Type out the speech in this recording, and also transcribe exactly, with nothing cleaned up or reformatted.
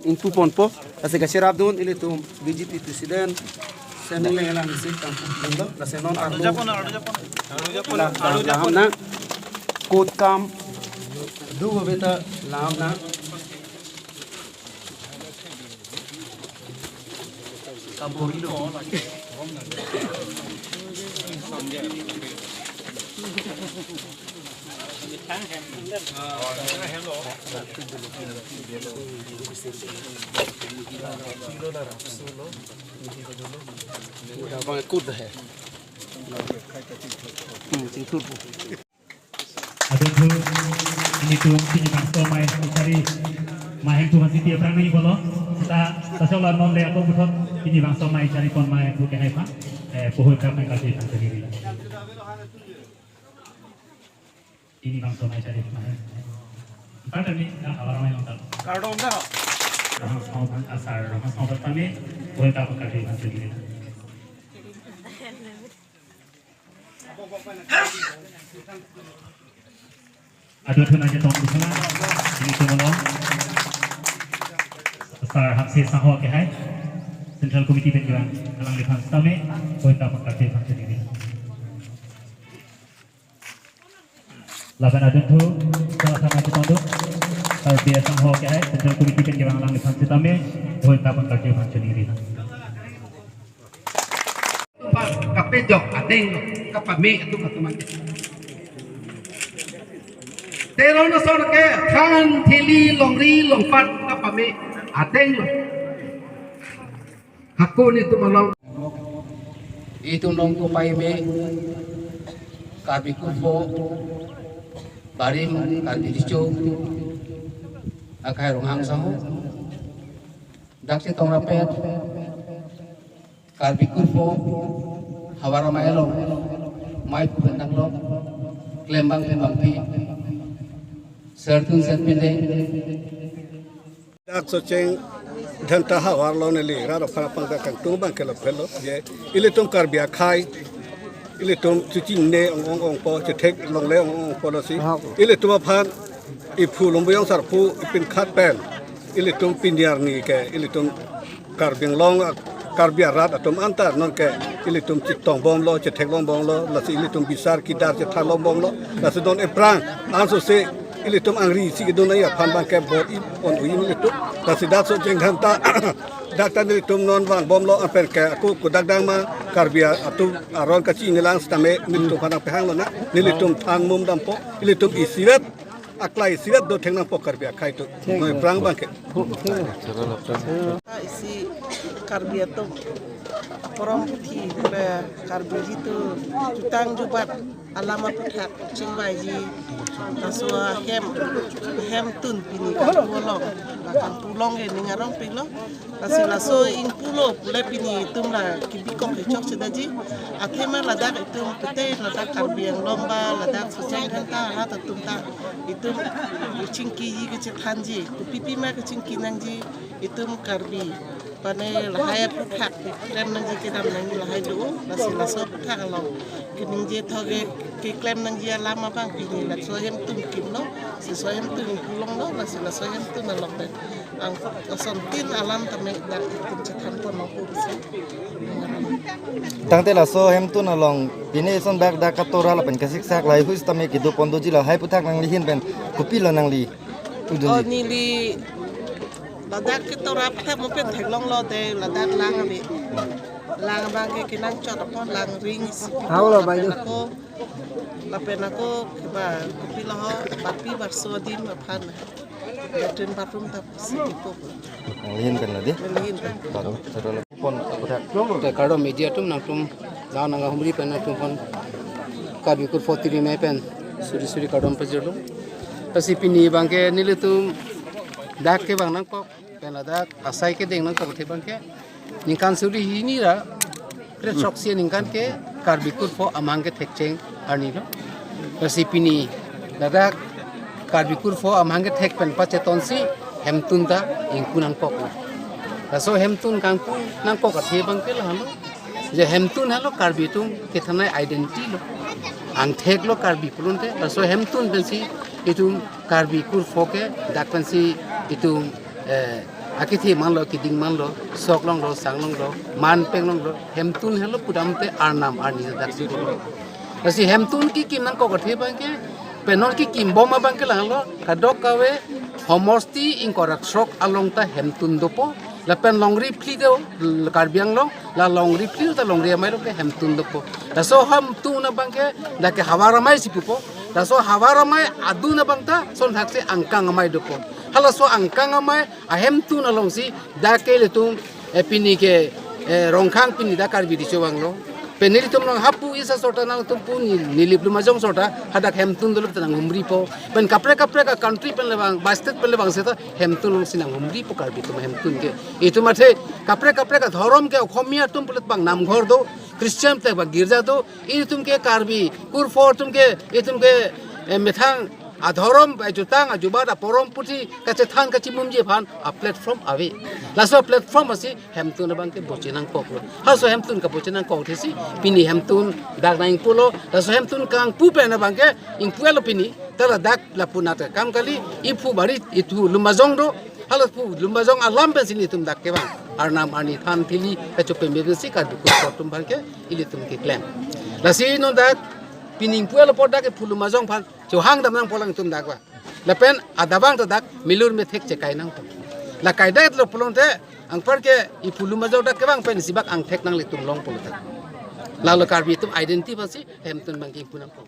Ingpu ponpo, lasi kachirapdun ilitum B J P President, Seming Lengleng si tangpudunlo, lasi non arlo. La, la, laham nang, kot kam, do beta laham nang. Abang ikut deh. Hmm, sing thur. Adunthu, ilitum pini bangso amei kachari, amei hemtu masiti aphrang nangji pulo. Seta, seta choklo non le ako puthot, pini bangso amei charipon amei hemtu kehai aphan, eh, puhoi kap nangkachari aphan chari. Pini bangso amei charipon amei. Empat kami, ya, awar amei nonton. Kardom dah. Rahang song aphan asar, rahang song aphan kami, puhoi kap nangkachari aphan chari. Adunthu nangchetong dusana, ilitum along Sar Hamse Sangho kehai, Central Committee pen kevang alangliphan sitame, puhoi kap nangkachari aphan chari. Lapen adunthu, salah sama chetong do, Sar B S Sangho kehai, Central Committee pen kevang alangliphan sitame, puhoi kap nangkachari aphan chari. Kapejok adeng kapame atum atum ante. Teron ason ke than theli longri longpat kapame adeng. Hako netum along. Itum along kopai me Karbi Kurpho, Barim, Karbi Richo, akhai Ronghang Sangho. Dak chetong rapet, Karbi Kurpho, havar amei along, amei pu pen danglo, klembang klembang pi, sertun serpindeng. Dak Socheng Dhenta havar along neli rat aphan apang dak kangtung abang ke lapu lo, je, ilitum Karbi akhai, ilitum chuchine ong ong ongpo, chethek longle ong ong ongpo lasi. Ilitum aphan iphu Lumbuyong Sarpo ipinkhat pen ilitum pini arni ke ilitum Karbi Anglong, Karbi arat atum anta non ke ilitum chetong bomlo, chethek long bomlo, lasi ilitum bisar kidar chethan long bomlo, lasi non ephrang ansose ilitum angri isi kedun ai aphan abang ke bor-i pon-un ilitum, lasi dak Socheng Dhenta dak ta nelitum non vang bomlo, anpen ke ako kodak dang ma Karbi atum aron kachini lang sitame nelitum aphan nangpehang lonang, nelitum than mum dampo, ilitum isivet, aklai isivet do thek nangpo Karbi akhai atum. Noi prang abang ke. Isi Karbi atum aporom puthi, pura Karbi jitu jutang jubat alam aputhak chingvaiji. Laso ahem, hemtun pini kangpu along, la kangpu along ke ning arong pilo. Lasi laso ingpulo pule pini itum la kibikok kechok chedaji. Athema ladak itum pute ladak Karbi Anglong ba ladak Socheng Dhenta arat atum ta itum chingkiji kachethanji, kopi pima kachingki nangji, itum Karbi aphan lahai aputhak klem nangji kedam nangji lahai do, lasi laso aputhak along keningje thok ke keklem nangji alam abang pini laso hemtun kimlo, si laso hemtun ingpu longlo, lasi laso hemtun along pen angkok asontin alam tame dak itum chethan pon nangpo pusi. Tangte laso hemtun along pini ison bak dak katora lapen kasiksak lahai ahut tame kedo pon doji, lahai aputhak nangli ahin pen kopilo nangli Oh, pudunji? Neli ladak ketora aputhak mo pen theklonglo te ladak lang abi. Lang abang ke kenangchot apot lang ring isi pi. Hau lo, lapen Baiju. Ako, lapen ako kiba kopi lo ho, bapi barso adim aphan. Latrine bathroom ta si ipo. Nanghin pen lo dei. Nanghin pen. Bathroom, satu lo. Pon, aku dah. Te kardom media atum, nangtum, nang nang humri pen nangtum pon Karbi Kurpho tiri mei pen suri suri kardom pajirlo. Lasi pini abang ke nelitum dak kevang nangkok pen ladak asai kedeng nangkok athe abang ke ningkan suri hini ra kre-throksi aningkan ke Karbi Kurpho amahang kethekcheng arni lo. Lasi pini ladak Karbi Kurpho amahang kethek pen pachetonsi hemtun ta ingpu nangkok lo. Laso hemtun kangpu nangkok athe abang ke lahelo. Je hemtun helo Karbi atum kethanai identity lo. Angthek lo Karbi pulote. Laso hemtun pensi itum Karbi Kurpho ke dak pensi itum, eh, akethe manlo, keding manlo, sok longlo, sang longlo, man peng longlo, hemtun helo pudamte arnam arni daksi lo. Lasi hemtun kekim nangkok athe abang ke, pen non kekim bom abang ke lahelo, kadokave homosti ingkoi ra throk along ta hemtun dopo, lapen longri phli do, Karbi Anglong, la longri phli ta longri amei along ke hemtun dopo. Laso hemtun abang ke, dak ke havar amei si pupo, laso havar amei adun abang ta, son thaksi angkang amei dopo. Halaso angkang amei, ahemtun alongsi dak ke ilitum, eh, pini ke, eh, Rongkhang pini dak Karbi Riso Anglong. Pen nelitum along hapu isi asor ta nangtum pu ni, Nilip Lumajong asor ta hadak hemtun dolo ta nanghumripo. Pen kaprek kaprek a-country pen le abang, ba state pen le abang seta hemtun alongsi nanghumripo Karbi atum hemtun ke. Itum athe kaprek kaprek adhorom ke Okhomia atum pulote abang namghor do, Christian te abang girja do, itum ke Karbi Kurpho atum ke, itum ke, eh, methang adhorom, ajutang, ajubat, aporom puthi kachethan kachimumji aphan a-platform ave. Laso platform asi hemtun abang ke bochi nangkok lo. Halaso hemtun kabochi nangkok athesi pini hemtun dak nang ingpu lo. Laso hemtun kangpu pen abang ke ingpu lo pini. Ta ladak lapu nat akam kali, iphu bari, iphu Lumajong do. Hala phu Lumajong alam pensi nelitum dak kevang. Arnam arni than thili kachope me pensi Karbi Kurpho atum abang ke ilitum keklem. Lasi non dak pini ingpu lo apot dak iphu Lumajong aphan chohang dam nangpo alangtum dak ba. Lapen adabang ta dak milur methek chekai nangpo. La kaidai lo pulote anpar ke iphu Lumajong dak kevang pensi bak angthek nanglitum longpo lo dak. Lalo Karbi atum identity pensi hemtun abang ke ingpu nangpo.